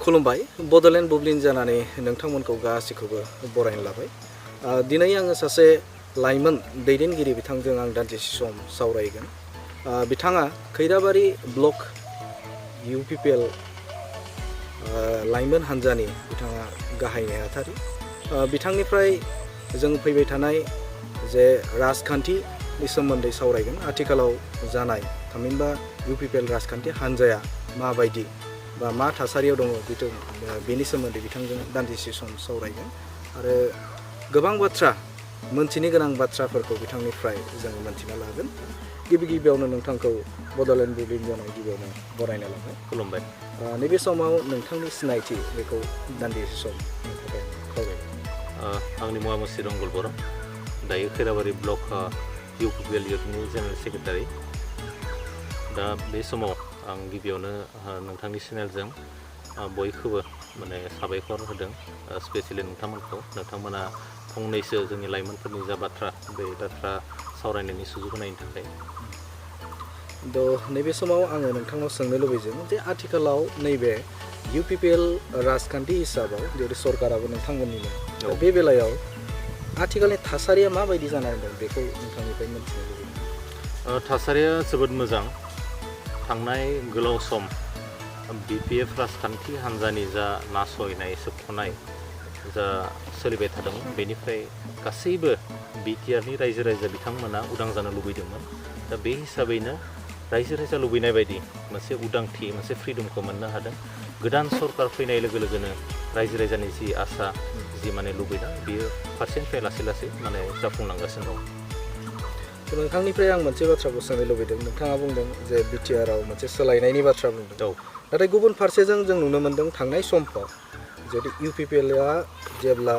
खुलुमबाय बड'लेण्ड बुब्लिन जानानै नोंथांमोनखौ गासैखौबो बरायनो लाबाय। दिनै आङो सासे लाइमोन दैदेनगिरि बिथांजों आं दान्दिसे सम सावरायगोन। बिथाङा खैराबारि ब्लक UPPL लाइमोन हान्जानि बिथाङा गाहाय नेहाथारि। बिथांनिफ्राय जों फैबाय थानाय जे राजखान्थिनि सोमोन्दै सावरायगोन। आथिखालाव जानाय थामहिनबा UPPL राजखान्थि हान्जाया माबायदि बा मा थासारियाव दङ बेनि सोमोन्दै बिथांजों दान्दिसे सम सावरायगोन आरो गोबां बाथ्रा मोनथिनो गोनां बाथ्राफोरखौ बिथांनिफ्राय जों मोनथिना लागोन। गिबियावनो नोंथांखौ बड'लेण्ड बुब्लिन जानाय गिबियावनो बरायना लाबाय। खुलुमबाय। नैबे समाव नोंथांनि सिनायथि बेखौ दान्दिसे सम खावलायबाय। आंनि मुङा मुस्रि रंगल बर', दायो खैराबारि ब्लक UPPL इउथनि जेनेरेल सेक्रेटारि। दा बे समाव आं गिबियावनो नोंथांनि चेनेलजों बयखौबो साबायखर होदों, स्पेसियेलि नोंथांमोना फंनैसो जोंनि लाइमोनफोरनि जा बाथ्रा बे बाथ्रा सावरायनायनि सुजुग होनायनि थाखाय। नैबे समाव आङो नोंथांनाव सोंनो लुबैदों जे आथिखालाव नैबे UPPL राजखान्थि हिसाबाव जेरै सरकाराबो नोंथांमोननिनो, बे बेलायाव आथिखालनि थासारिया माबायदि जानानै दं बेखौ नोंथांनिफ्राय मिथिनो लुबैदों। थासारिया जोबोद मोजां। थांनाय गोलाव सम BPF राजखान्थि हान्जानि जा नासयनाय सोबख'नाय जा सोलिबाय थादोंमोन, बेनिफ्राय गासैबो BTRनि रायजो राजा बिथांमोना उदां जानो लुबैदोंमोन। दा बे हिसाबैनो रायजो राजा लुबैनाय बायदि मोनसे उदांथि, मोनसे फ्रिडमखौ मोननो हादों। गोदान सरकार फैनाय लोगो लोगोनो रायजो राजानि जि आसा, जि लुबैनाय, बियो फारसेनिफ्राय लासै लासै जाफुंलांगासिनो दं। नोंथांनिफ्राय आं मोनसे बाथ्राखौ सोंनो लुबैदों। नोंथाङा बुंदों जे BTRआव मोनसे सोलायनायनि बाथ्रा बुंदों। नाथाय गुबुन फारसेजों जों नुनो मोन्दों थांनाय समफ्राव जुदि UPPLआ जेब्ला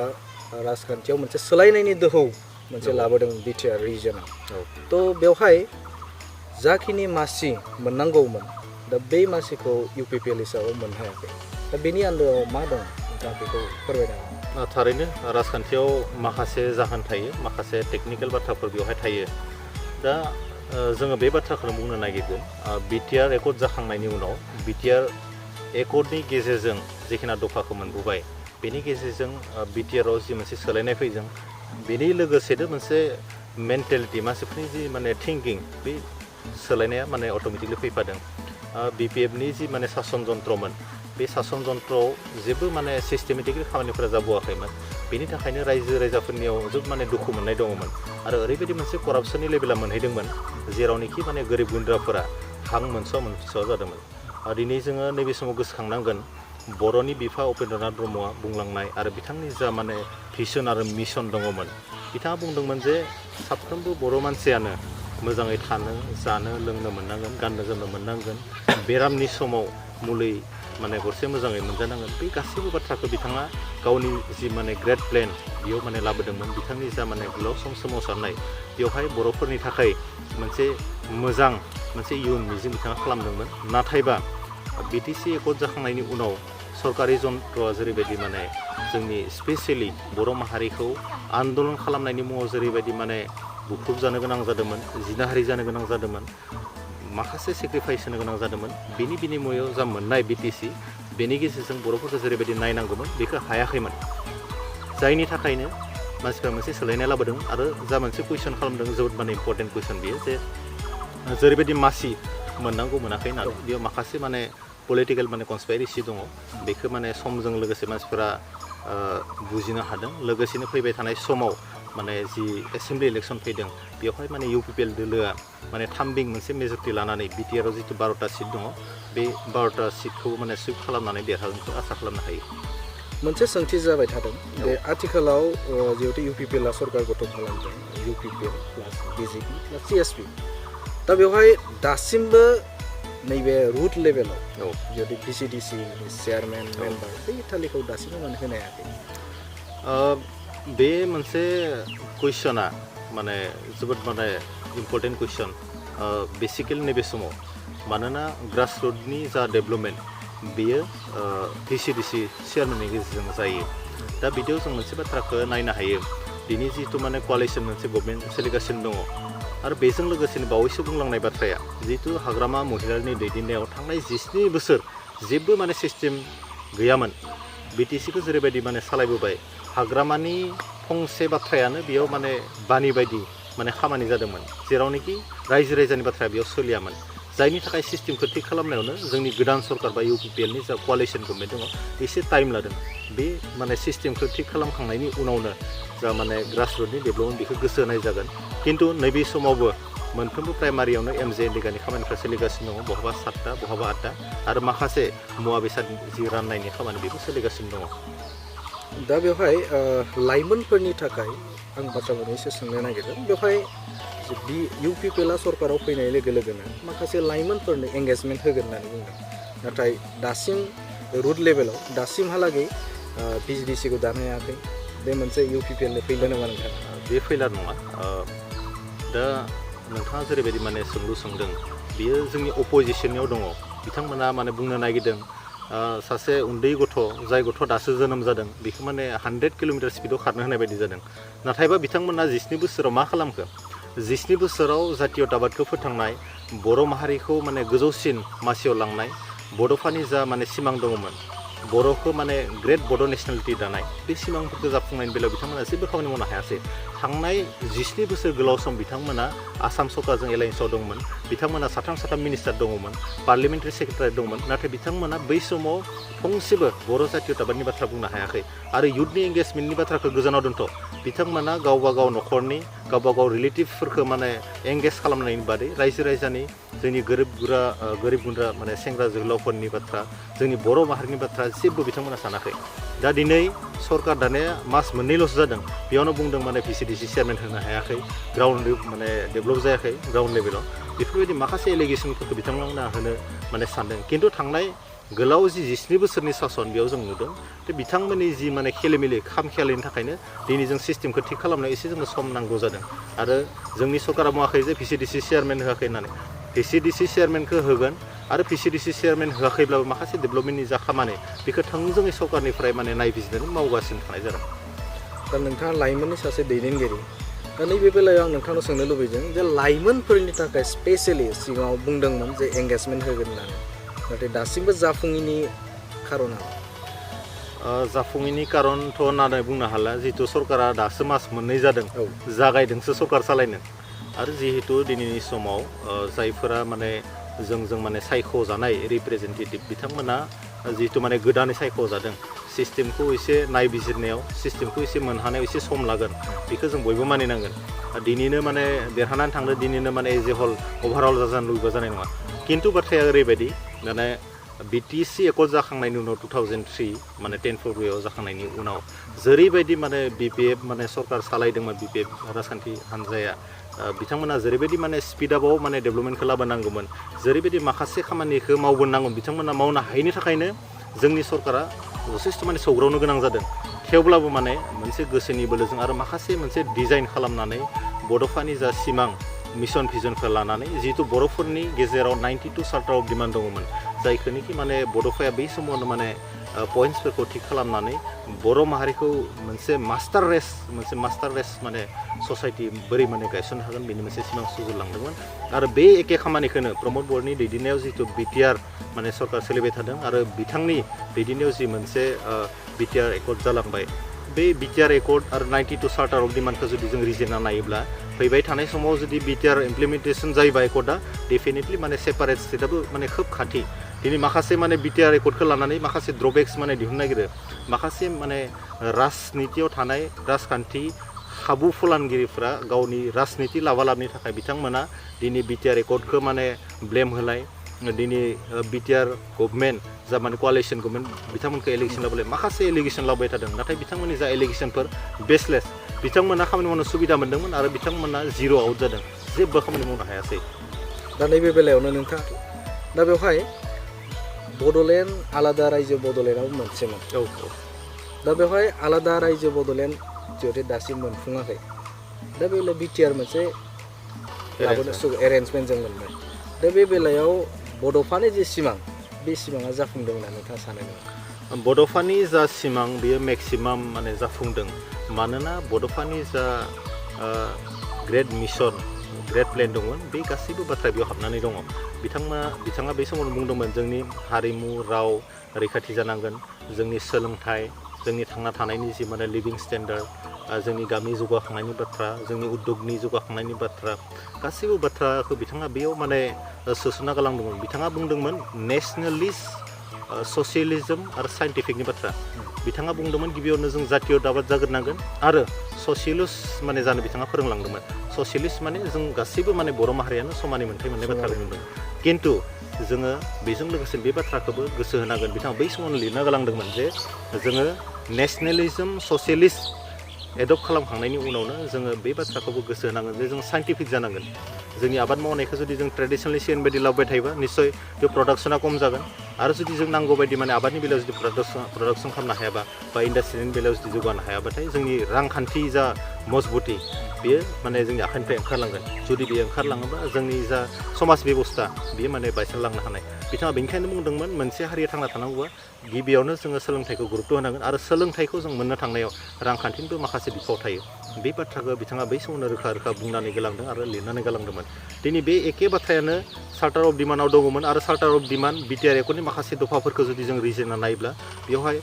राजखान्थियाव मोनसे सोलायनायनि दोहौ मोनसे लाबोदों BTR रिजनाव, थ' बेवहाय जाखिनि मासि मोननांगौमोन, दा बे मासिखौ UPPL हिसाबाव मोननो हायाखै। दा बेनि आन्दोआव मा दं नोंथाङा बेखौ फोरमायनो हागोन? थारैनो राजखान्थियाव माखासे जाहोन थायो, माखासे टेकनिकेल बाथ्राफोर बेवहाय थायो। दा जोङो बे बाथ्राखौनो बुंनो नागिरगोन, BTR एकर्ड जाखांनायनि उनाव BTR एकर्डनि गेजेरजों जिखिना दफाखौ मोनबोबाय, बेनि गेजेरजों BTRआव जि मोनसे सोलायनाय फैदों, बेनि लोगोसेनो मोनसे मेन्टेलिटि, मानसिफोरनि जि थिंकिं, बे सोलायनाया अट'मेटिकलि फैफादों। BPFनि जि सासन जन्त्रमोन, बे सासन जन्त्रआव जेबो सिस्टेमेटिकलि खामानिफोरा जाबोआखैमोन। बेनि थाखायनो रायजो राजाफोरनियाव जोबोद दुखु मोननाय दङमोन आरो ओरैबायदि मोनसे करापसननि लेभेला मोनहैदोंमोन, जेरावनोखि गोरिब गुन्द्राफोरा हां मोनस'आ जादोंमोन। दिनै जोङो नैबे समाव गोसोखांनांगोन, बर'नि बिफा उपेन्द्रनाथ ब्रह्मआ बुंलांनाय आरो बिथांनि जा भिजन आरो मिशन दङमोन, बिथाङा बुंदोंमोन जे साफ्रोमबो बर' मानसियानो मोजाङै थानो, जानो, लोंनो मोननांगोन, गाननो जोमनो मोननांगोन, बेरामनि समाव मुलि गरसे मोजाङै मोनजानांगोन। बे गासैबो बाथ्राखौ बिथाङा गावनि जि ग्रेट प्लेन बेयाव लाबोदोंमोन। बिथांनि जा गोलाव सम सोमावसारनाय, बेवहाय बर'फोरनि थाखाय मोनसे मोजां मोनसे इयुन मिजिं बिथाङा खालामदोंमोन। नाथायबा BTC एकर्ड जाखांनायनि उनाव सरकारि जन्त्रआ जेरैबायदि जोंनि स्पेसियेलि बर' माहारिखौ आन्दलन खालामनायनि मुङाव जेरैबायदि बुख्रुब जानो गोनां जादोंमोन, जिनाहारि जानो गोनां जादोंमोन, माखासे सेक्रिफाइस होनो गोनां जादोंमोन। बेनि बिनिमयाव जा मोननाय BTC, बेनि गेजेरजों बर'फोरखौ जेरैबायदि नायनांगौमोन बेखौ हायाखैमोन। जायनि थाखायनो मानसिफ्रा मोनसे सोलायनाय लाबोदों आरो जा मोनसे कुइसन खालामदों, जोबोद इम्परटेन्ट कुइसन बियो, जे जेरैबायदि मासि मोननांगौ मोनाखै होननानै, बेयाव माखासे पलिटिकेल कनस्पाइरेसि दङ। बेखौ समजों लोगोसे मानसिफोरा बुजिनो हादों। लोगोसेनो फैबाय थानाय समाव जि एसेम्ब्लि इलेक्सन फैदों, बेवहाय UPPL दोलोआ थामबिं मोनसे मेजरिटि लानानै BTRआव जिथु 12टा सिट दङ, बे 12टा सिटखौ सुइप खालामनानै देरहागोनखौ आसा खालामनो हायो। मोनसे सोंथि जाबाय थादों जे आथिखालाव जिहेतु UPPLआ सरकार गठन खालामदों, UPPL प्लास BJP प्लास CSP, दा बेवहाय दासिमबो नैबे रुट लेभेलाव जिहेतु VCDC चेयारमेन मेम्बार, बै थालिखौ दासिमबो होनो हायाखै। बे मोनसे कुइसना जोबोद इम्परटेन्ट कुइसन बेसिकेलि नैबे समाव। मानोना ग्रास रुटनि जा डेभेलपमेन्ट, बेयो VCDC चेयारमेननि गेजेरजों जायो। दा बिदियाव जों मोनसे बाथ्राखौ नायनो हायो, दिनै जिहेतु क'आलिसन मोनसे गभर्नमेन्ट सोलिगासिनो दङ आरो बेजों लोगोसेनो बावैसो बुंलांनाय बाथ्राया, जिहेतु हाग्रामा महिलारिनि दैदेननायाव थांनाय 17 बोसोर जेबो सिस्टेम गैयामोन बिटिसिखौ जेरैबायदि माने सालायबोबाय हाग्रामानि फंसे बाथ्रायानो बेयाव माने बानि बायदि माने खामानि जादोंमोन जेरावनोखि रायजो राजानि बाथ्राया बेयाव सोलियामोन जायनि थाखाय सिस्टेमखौ थिग खालामनायावनो जोंनि गोदान सरकार बा UPPLनि जा क'आलिसन गभर्नमेन्ट दङ एसे टाइम लादों बे माने सिस्टेमखौ थिग खालामखांनायनि उनावनो जा माने ग्रासरुटनि डेभेलपमेन्ट बेखौ गोसो होनाय जागोन खिन्थु नैबे समावबो मोनफ्रोमबो प्राइमारियावनो MJNDगानि खामानिफ्रा सोलिगासिनो दङ बहाबा 7टा बहाबा 8टा आरो माखासे मुवा बेसाद जि राननायनि खामानि बेबो सोलिगासिनो दङ दा बेवहाय लाइमोनफोरनि थाखाय आं बाथ्राखौ एसे सोंनो नागिरदों बेवहाय UPPLआ सरकाराव फैनाय लोगो लोगोनो माखासे लाइमोनफोरनो एंगेजमेन्ट होगोन होननानै बुंदों नाथाय दासिम रुट लेभेलाव दासिमहालागै PGDCखौ दानो हायाखै बे मोनसे UPPLनि फैल नङा नोंथाङा बे फैलार नङा दा नोंथाङा जेरैबायदि माने सोंलु सोंदों बियो जोंनि अपोजिसननियाव दङ बिथांमोना माने बुंनो नागिरदों सासे उन्दै गथ' जाय गथ' दासो जोनोम जादों बेखौ माने 100 किल'मिटार स्पिडआव खारनो होनाय बायदि जादों नाथायबा बिथांमोना 17 बोसोराव मा खालामखो 17 बोसोराव जातीयताबादखौ फोथांनाय बर' माहारिखौ माने गोजौसिन मासियाव लांनाय बड'फानि जा माने सिमां दङमोन बर'खौ माने ग्रेट बड' नेसनेलिटि दानाय बे सिमांफोरखौ जाफुंनायनि बेलायाव बिथांमोना जेबो खामानि मावनो हायासै थांनाय 17 बोसोर गोलाव सम बिथांमोना आसाम सरकारजों एलायन्सआव दंमोन बिथांमोना साथाम मिनिस्टार दङमोन पार्लियामेन्टारि सेक्रेटारि दंमोन नाथाय बिथांमोना बै समाव फंसेबो बर' जातीयताबादनि बाथ्रा बुंनो हायाखै आरो युथनि एंगेजमेन्टनि बाथ्राखौ गोजानाव दोनथ' बिथांमोना गावबा गाव न'खरनि गावबा गाव रिलेटिभफोरखौ माने एंगेज खालामनायनि बादै रायजो राजानि जोंनि गोरिब गुन्द्रा माने सेंग्रा जोहोलावफोरनि बाथ्रा जोंनि बर' माहारिनि बाथ्रा जेबो बिथांमोना सानाखै दा दिनै सरकार दानाया मास मोननैल'सो जादों बेयावनो बुंदों माने PCDC चेयारमेन होनो हायाखै ग्राउन्ड माने डेभेलप जायाखै ग्राउन्ड लेभेलाव बेफोरबायदि माखासे एलिगेसनफोरखौ बिथांमोना होनो माने सानदों खिन्थु थांनाय गोलाव जि 17 बोसोरनि सासन बेयाव जों नुदों बिथांमोननि जि माने खेलेमेले खामखेयालिनि थाखायनो दिनै जों सिस्टेमखौ थिग खालामनायाव एसे जोंनो सम नांगौ जादों आरो जोंनि सरकारा बुङाखै जे PCDC चेयारमेन होआखै होननानै PCDC चेयारमेनखौ होगोन आरो PCDC चेयारमेन होआखैब्लाबो माखासे डेभेलपमेन्टनि जा खामानि बेखौ थोंजोङै सरकारनिफ्राय माने नायबिजिरनानै मावगासिनो थानाय जादों दा नोंथाङा लाइमोननि सासे दैदेनगिरि दा नैबे बेलायाव आं नोंथांनाव सोंनो लुबैदों जे लाइमोनफोरनि थाखाय स्पेसियेलि सिगाङाव बुंदोंमोन जे एंगेजमेन्ट होगोन होननानै नाथाय दासिमबो जाफुङैनि खार'ना जाफुङैनि कारनथ' होननानै बुंनो हाला जिहेतु सरकारा दासो मास मोननै जादों जागायदोंसो सरकार सालायनो आरो जिहेतु दिनैनि समाव जायफोरा माने जों माने सायख'जानाय रिप्रेजेन्टेटिभ बिथांमोना जिहेतु माने गोदानै सायख'जादों सिस्टेमखौ एसे नायबिजिरनायाव सिस्टेमखौ एसे मोनहानायाव एसे सम लागोन बेखौ जों बयबो मानिनांगोन दिनैनो माने देरहानानै थांनो दिनैनो माने एज ए हल अभारअल जानो लुबैबा जानाय नङा खिन्थु बाथ्राया ओरैबायदि माने BTC एकर्ड जाखांनायनि उनाव 2003 माने 10 फेब्रुवारियाव जाखांनायनि उनाव जेरैबायदि माने BPF माने सरकार सालायदोंमोन BPF राजखान्थि हान्जाया बिथांमोना जेरैबायदि माने स्पिडआपआव माने डेभेलपमेन्टखौ लाबोनांगौमोन जेरैबायदि माखासे खामानिखौ मावबोनांगौमोन बिथांमोना मावनो हायैनि थाखायनो जोंनि सरकारा जथेस्थ' माने सौग्रावनो गोनां जादों थेवब्लाबो माने मोनसे गोसोनि बोलोजों आरो माखासे मोनसे डिजाइन खालामनानै बड'फानि जा सिमां मिशन भिजनखौ लानानै जिहेतु बर'फोरनि गेजेराव 92 चार्टार अफ डिमान्ड दङमोन जायखौनोखि माने बड'फाया बै समावनो माने पइन्ट्सफोरखौ थिग खालामनानै बर' माहारिखौ मोनसे मास्टार रेस माने ससाइटि बोरै माने गायसननो हागोन बेनि मोनसे सिमां सुजुलांदोंमोन आरो बे एखे खामानिखौनो प्रमद बर'नि दैदेननायाव जिहेतु BTR माने सरकार सोलिबाय थादों आरो बिथांनि दैदेननायाव जि मोनसे BTR एकर्ड जालांबाय बे BTR एकर्ड आरो 92 चार्टार अफ डिमान्डखौ जुदि जों रिजेक्टना नायोब्ला फैबाय थानाय समाव जुदि BTR इमप्लिमेन्टेसन जायोबा एकर्डआ डेफिनेटलि माने सेपारेट स्टेटआबो माने खोब खाथि दिनै माखासे माने BTR एकर्डखौ लानानै माखासे ड्रबेक्स माने दिहुननो नागिरो माखासे माने राजनितियाव थानाय राजखान्थि खाबु फलानगिरिफ्रा गावनि राजनिति लाबालाबनि थाखाय बिथांमोना दिनै BTR एकर्डखौ माने ब्लेम होलाय दिनै BTR गभर्नमेन्ट जा माने क'आलिसन गभर्नमेन्ट बिथांमोनखौ एलिगेसन लाबोलाय माखासे एलिगेसन लाबोबाय थादों नाथाय बिथांमोननि जा एलिगेसनफोर बेसलेस बिथांमोना खामानि मावनो सुबिदा मोन्दोंमोन आरो बिथांमोना जिर' आउट जादों जेबो खामानि मावनो हायासै दा नैबे बेलायावनो नोंथाङा दा बेवहाय बड'लेण्ड आलादा रायजो बड'लेण्डआव मोनसेमोन दा बेवहाय आलादा रायजो बड'लेण्ड जिहेतु दासिम मोनफुङाखै दा बेलायाव BTR मोनसे लाबोनो एरेन्जमेन्ट जों मोनबाय दा बे बेलायाव बड'फानि जे सिमां बे सिमाङा जाफुंदों होनना नोंथाङा सानो नामा बड'फानि जा सिमां बेयो मेक्सिमाम माने जाफुंदों मानोना बड'फानि जा ग्रेट मिशन ग्रेट प्लेन दंमोन बे गासैबो बाथ्राया बेयाव हाबनानै दङ बिथाङा बै समावनो बुंदोंमोन जोंनि हारिमु राव रैखाथि जानांगोन जोंनि सोलोंथाइ, जोंनि थांना थानायनि जि माने लिभिं स्टेन्डार्ड, जोंनि गामि जौगाखांनायनि बाथ्रा, जोंनि उद्यगनि जौगाखांनायनि बाथ्रा, गासैबो बाथ्राखौ बिथाङा बेयाव माने सोसनना गालांदोंमोन। बिथाङा बुंदोंमोन नेशनेलिस्ट, ससियेलिज्म आरो साइन्टिफिकनि बाथ्रा। बिथाङा बुंदोंमोन गिबियावनो जों जातीय दाबाद जाग्रोनांगोन आरो ससियलिस्ट माने जानो बिथाङा फोरोंलांदोंमोन। ससियलिस्ट माने जों गासैबो माने बर' माहारियानो समानै मोन्थाय मोननाय बाथ्राखौ बुंदों। खिन्थु जोङो बेजों लोगोसे बे बाथ्राखौबो गोसो होनांगोन। बिथाङा बै समावनो लिरना गालांदोंमोन जे जोङो नेशनेलिज्म, ससियलिस्ट एडप्ट खालामखांनायनि उनावनो जोङो बे बाथ्राखौबो गोसो होनांगोन जे जों साइन्टिफिक जानांगोन। जोंनि आबाद मावनायखौ जुदि जों ट्रेडिसनेलि सिगां बायदि लाबोबाय थायोबा निस्सय बे प्रडाक्सना खम जागोन। आरो जुदि जों नांगौ बायदि माने आबादनि बेलायाव जुदि प्रडाक्सन खालामनो हायाबा बा इन्डास्ट्रिनि बेलायाव जुदि जौगानो हायाबाथाय जोंनि रांखान्थि जा मजबुति बेयो माने जोंनि आखाइनिफ्राय ओंखारलांगोन। जुदि बेयो ओंखारलाङोबा जोंनि जा समाज बेबस्था बेयो माने बायस्रांलांनो हानाय। बिथाङा बेनिखायनो बुंदोंमोन मोनसे हारिया थांना थानांगौबा गिबियावनो जोङो सोलोंथाइखौ गुरुत्त' होनांगोन आरो सोलोंथाइखौ जों मोननो थांनायाव रांखान्थिनिबो माखासे बिफाव थायो। बे बाथ्राखौ बिथाङा बै समावनो रोखा रोखा बुंनानै गालांदों आरो लिरनानै गालांदोंमोन। दिनै बे एखे बाथ्रायानो चार्टार अफ डिमान्डआव दङमोन आरो चार्टार अफ डिमान्ड बिटिआर एकर्डनि माखासे दफाफोरखौ जुदि जों रिजिरना नायोब्ला बेवहाय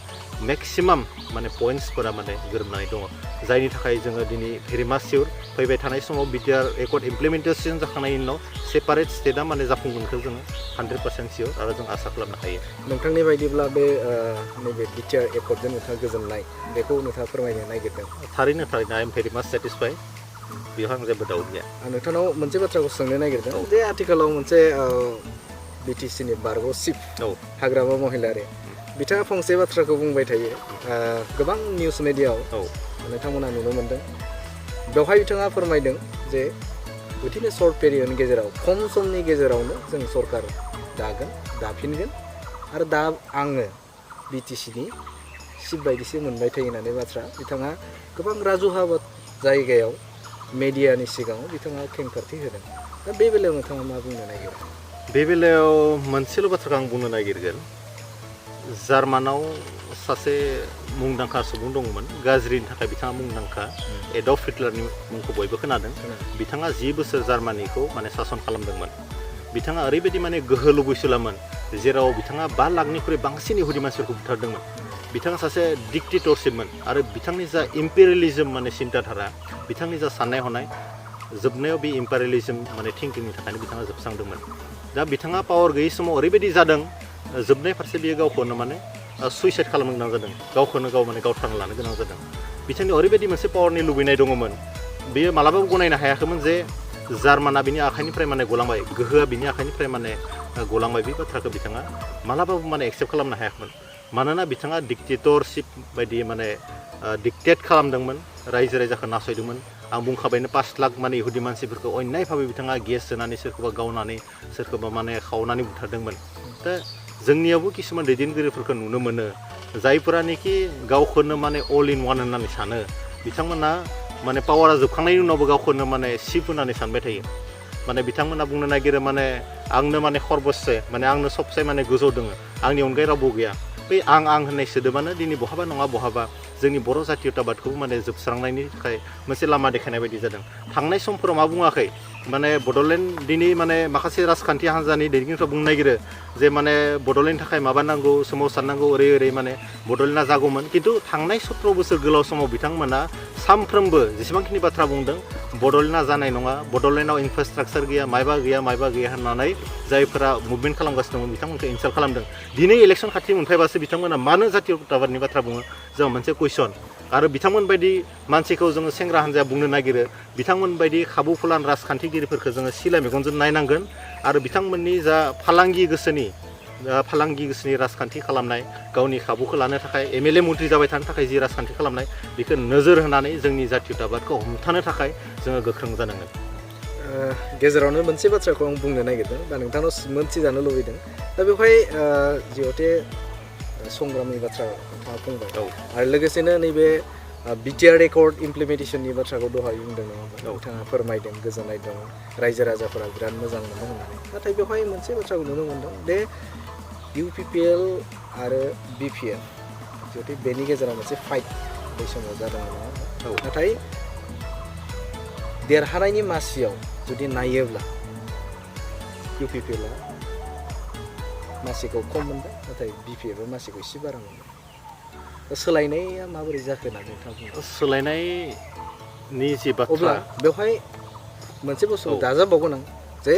मेक्सिमाम माने पइन्ट्सफोरा माने गोरोबनानै दङ। जायनि थाखाय जोङो दिनै भेरि माच सियर फैबाय थानाय समाव बिटिआर एकर्ड इमप्लिमेन्टेसन जाखांनायनि उनाव सेपारेट स्टेटआ माने जाफुंगोनखौ जोङो 100% सियर आरो जों आसा खालामनो हायो। नोंथांनि बायदिब्ला बे नैबे बिटिआर एकर्डजों नोंथाङा गोजोननाय बेखौ नोंथाङा फोरमायनो नागिरदों? थारैनो आइ एम भेरि माच सेटिसफाइड। बेवहाय आं जेबो डाउट गैया। आं नोंथांनाव मोनसे बाथ्राखौ सोंनो नागिरदों जे आथिखालाव मोनसे बिटिसिनि बारग' चिफ हाग्रामा महिलारि बिथाङा फंसे बाथ्राखौ बुंबाय थायो गोबां निउस मिडियाआव नोंथांमोना नुनो मोनदों। बेवहाय बिथाङा फोरमायदों जे बिदिनो सर्ट पेरियडनि गेजेराव खम समनि गेजेरावनो जों सरकार दाफिनगोन आरो दा आङो बिटिसिनि चिफ बायदिसो मोनबाय थायो होननानै बाथ्रा बिथाङा गोबां राजुहा जायगायाव मेडियानि सिगाङाव बिथाङा खेंफोरथि होदों। दा बे बेलायाव नोंथाङा मा बुंनो नागिरो? बे बेलायाव मोनसेल' बाथ्राखौ आं बुंनो नागिरगोन। जार्मानाव सासे मुंदांखा सुबुं दंमोन, गाज्रिनि थाखाय बिथाङा मुंदांखा, एडल्फ हिटलारनि मुंखौ बयबो खोनादों। बिथाङा 10 बोसोर जार्मानिखौ माने सासन खालामदोंमोन। बिथाङा ओरैबायदि माने गोहो लुबैसुलामोन जेराव बिथाङा 5 लाखनिख्रुइ बांसिन इहुदि मानसिफोरखौ बुथारदोंमोन। बिथाङा सासे डिक्टेटरशिपमोन आरो बिथांनि जा इम्पेरियेलिज्म माने सिन्ताधारा, बिथांनि जा साननाय हनाय, जोबनायाव बे इम्पेरियेलिज्म माने थिंकिंनि थाखायनो बिथाङा जोबस्रांदोंमोन। दा बिथाङा पावार गैयै समाव ओरैबायदि जादों, जोबनाय फारसे बियो गावखौनो माने सुइसाइड खालामनो गोनां जादों, गावखौनो गाव माने गावथारना लानो गोनां जादों। बिथांनि ओरैबायदि मोनसे पावारनि लुबैनाय दङमोन, बियो मालाबाबो गनायनो हायाखैमोन जे जार्माना बिनि आखाइनिफ्राय माने गलांबाय, गोहोआ बिनि आखाइनिफ्राय माने गलांबाय। बे बाथ्राखौ बिथाङा मालाबाबो माने एक्सेप्ट खालामनो हायाखैमोन। मानोना बिथाङा डिक्टेटरशिप बायदि माने डिक्टेट खालामदोंमोन, रायजो राजाखौ नासयदोंमोन। आं बुंखाबायनो 5 लाख माने इहुदि मानसिफोरखौ अन्याय भाबै बिथाङा गेस सोनानै सोरखौबा गावनानै सोरखौबा माने खावनानै बुथारदोंमोन। दा जोंनियावबो किसुमान दैदेनगिरिफोरखौ नुनो मोनो जायफोरानोखि गावखौनो माने अल इन वान होननानै सानो, बिथांमोना माने पावारा जोबखांनायनि उनावबो गावखौनो माने चिफ होननानै सानबाय थायो। माने बिथांमोना बुंनो नागिरो माने आंनो माने खरबस्से, माने आंनो सबसे माने गोजौ दङ, आंनि अनगायै रावबो गैया। बै आं होननाय सोदोबानो दिनै बहाबा नङा बहाबा जोंनि बर' जातीयताबादखौबो माने जोबस्रांनायनि थाखाय मोनसे लामा देखायनाय बायदि जादों। थांनाय समफोराव मा बुङाखै, माने बड'लेण्ड दिनै माने माखासे राजखान्थि हान्जानि दैदेनगिरिफ्रा बुंनो नागिरो जे माने बड'लेण्डनि थाखाय माबा नांगौ, सोमावसारनांगौ, ओरै माने बड'लेण्डआ जागौमोन। खिन्थु थांनाय 17 बोसोर गोलाव समाव बिथांमोना सानफ्रोमबो जेसेबांखिनि बाथ्रा बुंदों बड'लेण्डआ जानाय नङा, बड'लेण्डआव इनफ्रास्ट्राक्चार गैया, मायबा गैया होननानै जायफोरा मुभमेन्ट खालामगासिनो दंमोन बिथांमोनखौ इनसाल्ट खालामदों। दिनै इलेक्सन खाथि मोनफैबासो बिथांमोना मानो जातीयताबादनि बाथ्रा बुङो, जोंहा मोनसे कुइसन। आरो बिथांमोन बायदि मानसिखौ जोङो सेंग्रा हान्जाया बुंनो नागिरो, बिथांमोन बायदि खाबु फलान राजखान्थिगिरिफोरखौ जोङो सिला मेगनजों नायनांगोन आरो बिथांमोननि जा फालांगि गोसोनि राजखान्थि खालामनाय, गावनि खाबुखौ लानो थाखाय MLA मन्थ्रि जाबाय थानो थाखाय जि राजखान्थि खालामनाय, बेखौ नोजोर होनानै जोंनि जातीयताबादखौ हमथानो थाखाय जोङो गोख्रों जानांगोन। गेजेरावनो मोनसे बाथ्राखौ आं बुंनो नागिरदों बा नोंथांनाव मोनथिजानो लुबैदों। दा बेवहाय जिहेतु संग्रामनि बाथ्रा नोंथाङा बुंबाय आरो लोगोसेनो नैबे बिटिआर एकर्ड इमप्लिमेन्टेसननि बाथ्राखौ दहाय बुंदों नङा होमबा? नोंथाङा फोरमायदों, गोजोननाय दङ, रायजो राजाफोरा बिराद मोजां मोनदों होननानै। नाथाय बेवहाय मोनसे बाथ्राखौ नुनो मोनदों दे UPPL आरो BPL जिहेतु बेनि गेजेराव मोनसे फाइट बै समाव जादोंमोन नङा होमबा? नाथाय देरहानायनि मासियाव जुदि नायोब्ला UPPLआ मासिखौ खम मोनबाय, नाथाय BPLआ मासिखौ एसे बारा मोनबाय। सोलायनाया माबोरै जाखो होननानै नोंथाङा बुङो? सोलायनायनि जि बाथ्रा अब्ला बेवहाय मोनसे बुस्थु औ। दाजाबावगोन आं जे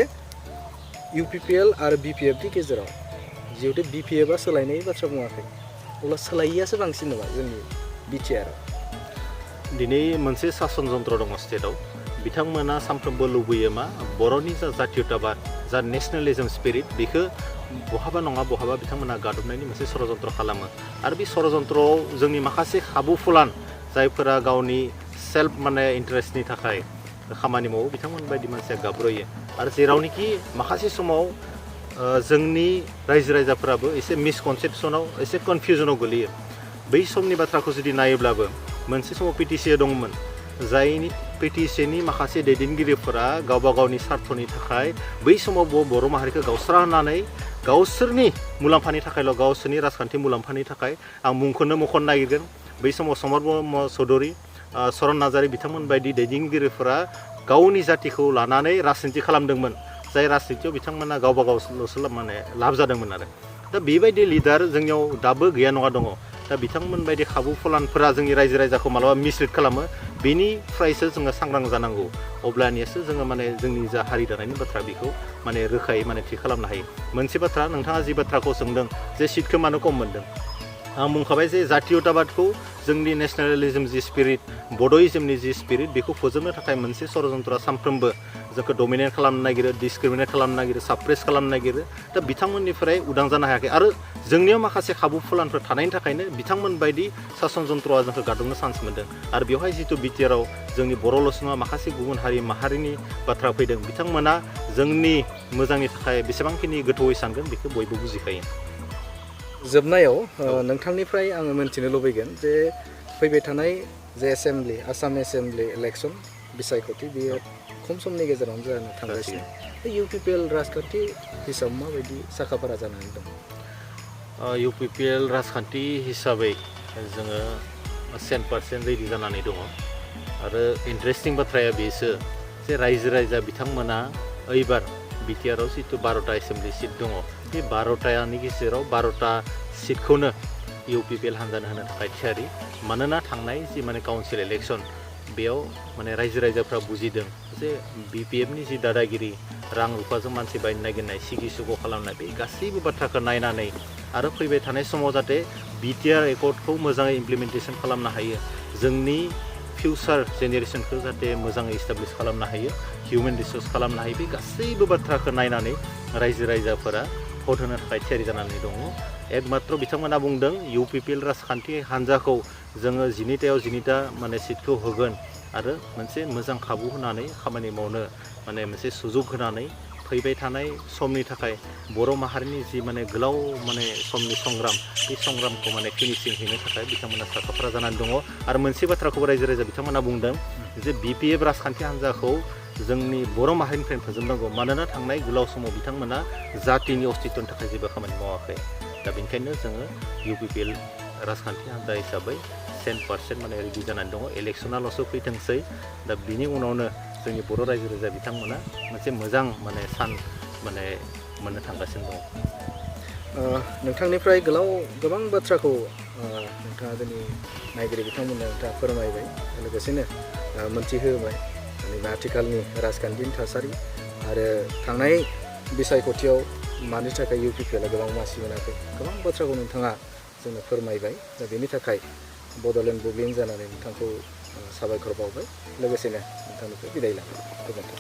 UPPL आरो BPFनि गेजेराव जिहेतु BPFआ सोलायनायनि बाथ्रा बुङाखै अब्ला सोलायैयासो बांसिन नङा जोंनि BTRआव। दिनै मोनसे सासन जन्त्र दङ स्टेटआव बिथांमोना सानफ्रोमबो लुबैयो मा बर'नि जा जातीयताबाद जा नेसनेलिजम स्पिरिट बेखौ बहाबा नङा बहाबा बिथांमोना गादबनायनि मोनसे षड़यन्त्र खालामो आरो बे षड़यन्त्रआव जोंनि माखासे खाबु फुलान जायफोरा गावनि सेल्फ माने इन्टारेस्टनि थाखाय खामानि मावो बिथांमोन बायदि मानसिया गाब्रयो आरो जेरावनोखि माखासे समाव जोंनि रायजो राजाफोराबो एसे मिसकनसेपसनाव एसे कनफिउजनाव गोलैयो बै समनि बाथ्राखौ जुदि नायोब्लाबो मोनसे समाव PTC दङमोन जायनि PTCनि माखासे दैदेनगिरिफोरा गावबा गावनि स्वार्थनि थाखाय बै समाव बर' माहारिखौ गावस्रा होनानै गावसोरनि मुलाम्फानि थाखायल' गावसोरनि राजखान्थि मुलाम्फानि थाखाय आं मुंखौनो मख'नो नागिरगोन बै समाव समर ब्रह्म चौधुरी चरन नार्जारी बिथांमोन बायदि दैदेनगिरिफोरा गावनि जातिखौ लानानै राजनिति खालामदोंमोन जाय राजनितियाव बिथांमोना गावबा गावल'सो माने लाब जादोंमोन आरो दा बेबायदि लिडार जोंनियाव दाबो गैया नङा दङ दा बिथांमोन बायदि खाबु फलानफोरा जोंनि रायजो राजाखौ मालाबा मिसलिड खालामो बेनिफ्रायसो जोङो सांग्रां जानांगौ अब्लानियासो जोङो माने जोंनि जा हारि दानायनि बाथ्रा बेखौ माने रोखायै माने थि खालामनो हायो मोनसे बाथ्रा नोंथाङा जि बाथ्राखौ सोंदों जे सिटखौ मानो खम मोनदों आं बुंखाबाय जे जातीयताबादखौ जोंनि नेसनेलिजम जि स्पिरिट बड'इजमनि जि स्पिरिट बेखौ फोजोबनो थाखाय मोनसे षड़यन्त्रआ सानफ्रोमबो जोंखौ डमिनेट खालामनो नागिरो डिसक्रिमिनेट खालामनो नागिरो साप्रेस खालामनो नागिरो दा बिथांमोननिफ्राय उदां जानो हायाखै आरो जोंनियाव माखासे खाबु फुलानफोर थानायनि थाखायनो बिथांमोन बायदि सासन जन्त्रआ जोंखौ गादबनो चान्स मोन्दों आरो बेवहाय जिथु BTRआव जोंनि बर'ल'सो नङा माखासे गुबुन हारि माहारिनि बाथ्रा फैदों बिथांमोना जोंनि मोजांनि थाखाय बेसेबांखिनि गोथौयै सानगोन बेखौ बयबो बुजिखायो जोबनायाव नोंथांनिफ्राय आङो मिन्थिनो लुबैगोन जे फैबाय थानाय जे आसाम एसेम्बलि इलेक्सन बिसायख'थि बेयो खम समनि गेजेरावनो जानो थांगासिनो UPPL राजखान्थि हिसाबै माबायदि साखाफारा जानानै दं UPPL राजखान्थि हिसाबै जोङो 100% रेडि जानानै दङ आरो इन्टारेस्टिं बाथ्राया बेसो जे रायजो राजा बिथांमोना ओइबार BTRआव जिथु 12टा एसेम्बलि सिट दङ बे 12टानि गेजेराव 12टा सिटखौनो UPPL हान्जानो होनो थाखाय थियारि मानोना थांनाय जि माने काउन्सिल इलेक्सन बेयाव माने रायजो राजाफ्रा बुजिदों जे BPFनि जि दादागिरि रां रुफाजों मानसि बायनो नागिरनाय सिगि सुग' खालामनाय बे गासैबो बाथ्राखौ नायनानै आरो फैबाय थानाय समाव जाहाथे BTR एकर्डखौ मोजाङै इमप्लिमेन्टेसन खालामनो हायो जोंनि फिउचार जेनेरेसनखौ जाहाथे मोजाङै इस्टाब्लिश खालामनो हायो हिउमेन रिसर्स खालामनो हायो बे गासैबो बाथ्राखौ नायनानै रायजो राजाफोरा भट होनो थाखाय थियारि जानानै दङ एकमात्र बिथांमोना बुंदों UPPL राजखान्थि हान्जाखौ जोङो 19टा माने सिटखौ होगोन आरो मोनसे मोजां खाबु होनानै खामानि मावनो माने मोनसे सुजुग होनानै फैबाय थानाय समनि थाखाय बर' माहारिनि जि माने गोलाव माने समनि संग्राम बे संग्रामखौ माने फिनिशिं हैनो थाखाय बिथांमोना साखाफारा जानानै दङ आरो मोनसे बाथ्राखौ रायजो राजा बिथांमोना बुंदों जे BPF राजखान्थि हान्जाखौ जोंनि बर' माहारिनिफ्रायनो फोजोबनांगौ मानोना थांनाय गोलाव समाव बिथांमोना जातिनि अस्तित्वनि थाखाय जेबो खामानि मावाखै दा बेनिखायनो जोङो UPPL राजखान्थि हान्जा हिसाबै 100% माने रेडि जानानै दङ इलेक्सनाल'सो फैथोंसै दा बिनि उनावनो जोंनि बर' रायजो राजा बिथांमोना मोनसे मोजां माने सान माने मोननो थांगासिनो दङ नोंथांनिफ्राय गोबां बाथ्राखौ नोंथाङा जोंनि नायगिरि बिथांमोननो नोंथाङा फोरमायबाय लोगोसेनो मोनथिहोबाय माने आथिखालनि राजखान्थिनि थासारि आरो थांनाय बिसायख'थियाव मानि थाखाय UPPLआ गोबां मासि मोनाखै गोबां बाथ्राखौ नोंथाङा जोंनो फोरमायबाय दा बेनि थाखाय बड'लेण्ड बुब्लिनि जानानै नोंथांखौ साबायखर बावबाय लोगोसेनो नोंथांनिफ्राय बिदाय लाबाय गोजोन्थों